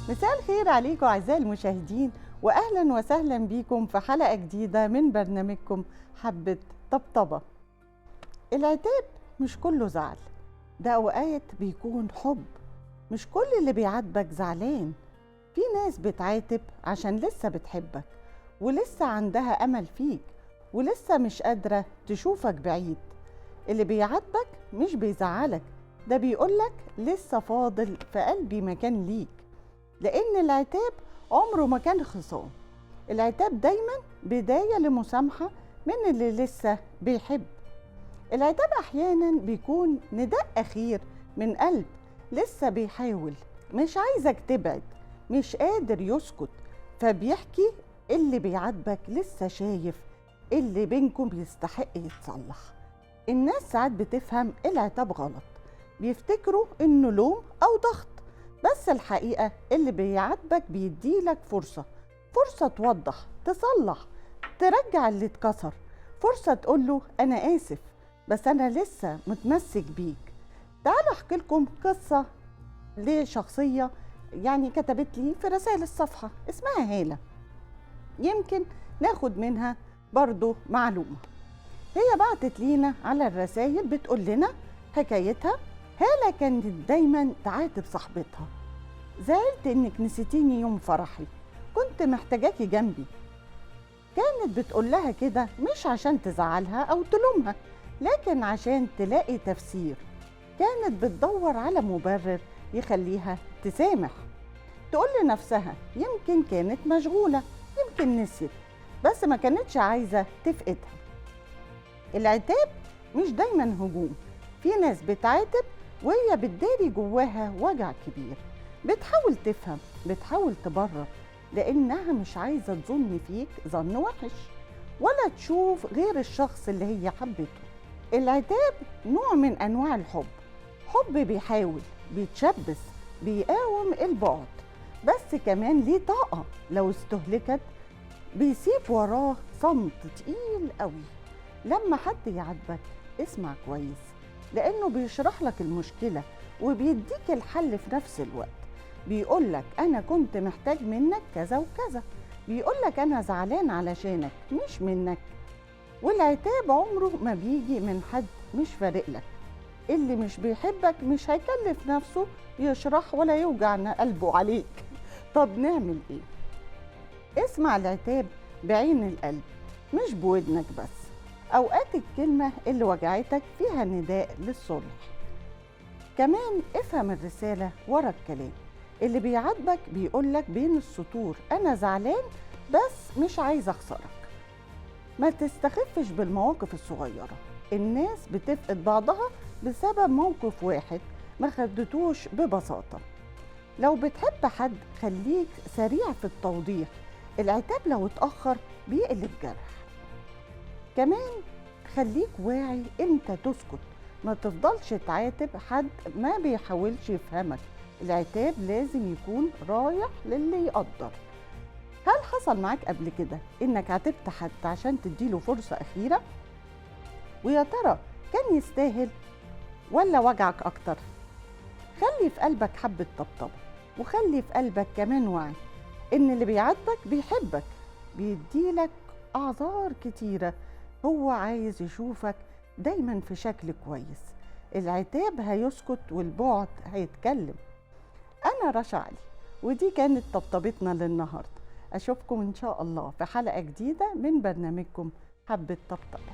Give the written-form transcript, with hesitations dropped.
مساء الخير عليكم أعزائي المشاهدين، وأهلا وسهلا بيكم في حلقة جديدة من برنامجكم حبة طبطبة. العتاب مش كله زعل، ده أوقات بيكون حب. مش كل اللي بيعاتبك زعلان، في ناس بتعاتب عشان لسه بتحبك ولسه عندها أمل فيك ولسه مش قادرة تشوفك بعيد. اللي بيعاتبك مش بيزعلك، ده بيقولك لسه فاضل في قلبي مكان ليك. لأن العتاب عمره ما كان خصام، العتاب دايما بداية لمسامحة من اللي لسه بيحب. العتاب أحيانا بيكون نداء أخير من قلب لسه بيحاول، مش عايزك تبعد، مش قادر يسكت، فبيحكي اللي بيعاتبك لسه شايف اللي بينكم يستحق يتصلح. الناس ساعات بتفهم العتاب غلط، بيفتكروا إنه لوم أو ضغط، بس الحقيقة اللي بيعاتبك بيديلك فرصة، فرصة توضح، تصلح، ترجع اللي اتكسر، فرصة تقوله أنا آسف بس أنا لسه متمسك بيك. تعالوا أحكي لكم قصة لشخصية يعني كتبت لي في رسائل الصفحة، اسمها هالة، يمكن ناخد منها برضو معلومة. هي بعتت لينا على الرسائل بتقول لنا حكايتها. هالة كانت دايما تعاتب صاحبتها، زعلت انك نسيتيني يوم فرحي، كنت محتاجاكي جنبي. كانت بتقول لها كده مش عشان تزعلها او تلومها، لكن عشان تلاقي تفسير. كانت بتدور على مبرر يخليها تسامح، تقول لنفسها يمكن كانت مشغولة، يمكن نسيت، بس ما كانتش عايزة تفقدها. العتاب مش دايما هجوم، في ناس بتعاتب وهي بتداري جواها وجع كبير، بتحاول تفهم، بتحاول تبرر، لأنها مش عايزة تظن فيك ظن وحش ولا تشوف غير الشخص اللي هي حبته. العتاب نوع من أنواع الحب، حب بيحاول، بيتشبث، بيقاوم البعد، بس كمان ليه طاقة لو استهلكت بيسيب وراه صمت تقيل قوي. لما حد يعاتبك اسمع كويس، لأنه بيشرح لك المشكلة وبيديك الحل في نفس الوقت. بيقولك أنا كنت محتاج منك كذا وكذا، بيقولك أنا زعلان علشانك مش منك. والعتاب عمره ما بيجي من حد مش فارق لك، اللي مش بيحبك مش هيكلف نفسه يشرح ولا يوجع قلبه عليك. طب نعمل إيه؟ اسمع العتاب بعين القلب مش بودنك بس. أوقات الكلمة اللي وجعتك فيها نداء للصلح. كمان افهم الرسالة ورا الكلام. اللي بيعاتبك بيقولك بين السطور أنا زعلان بس مش عايز أخسرك. ما تستخفش بالمواقف الصغيرة، الناس بتفقد بعضها بسبب موقف واحد ما خدتوش ببساطة. لو بتحب حد خليك سريع في التوضيح، العتاب لو اتأخر بيقلب جرح. كمان خليك واعي امتى تسكت، ما تفضلش تعاتب حد ما بيحاولش يفهمك. العتاب لازم يكون رايح للي يقدر. هل حصل معاك قبل كده انك عاتبت حد عشان تديله فرصة أخيرة؟ ويا ترى كان يستاهل ولا وجعك أكتر؟ خلي في قلبك حبة طبطبة، وخلي في قلبك كمان وعي إن اللي بيعاتبك بيحبك، بيديلك أعذار كتيرة، هو عايز يشوفك دايما في شكل كويس. العتاب هيسكت والبعد هيتكلم. أنا رشا علي، ودي كانت طبطبتنا للنهاردة. أشوفكم إن شاء الله في حلقة جديدة من برنامجكم حبة طبطبة.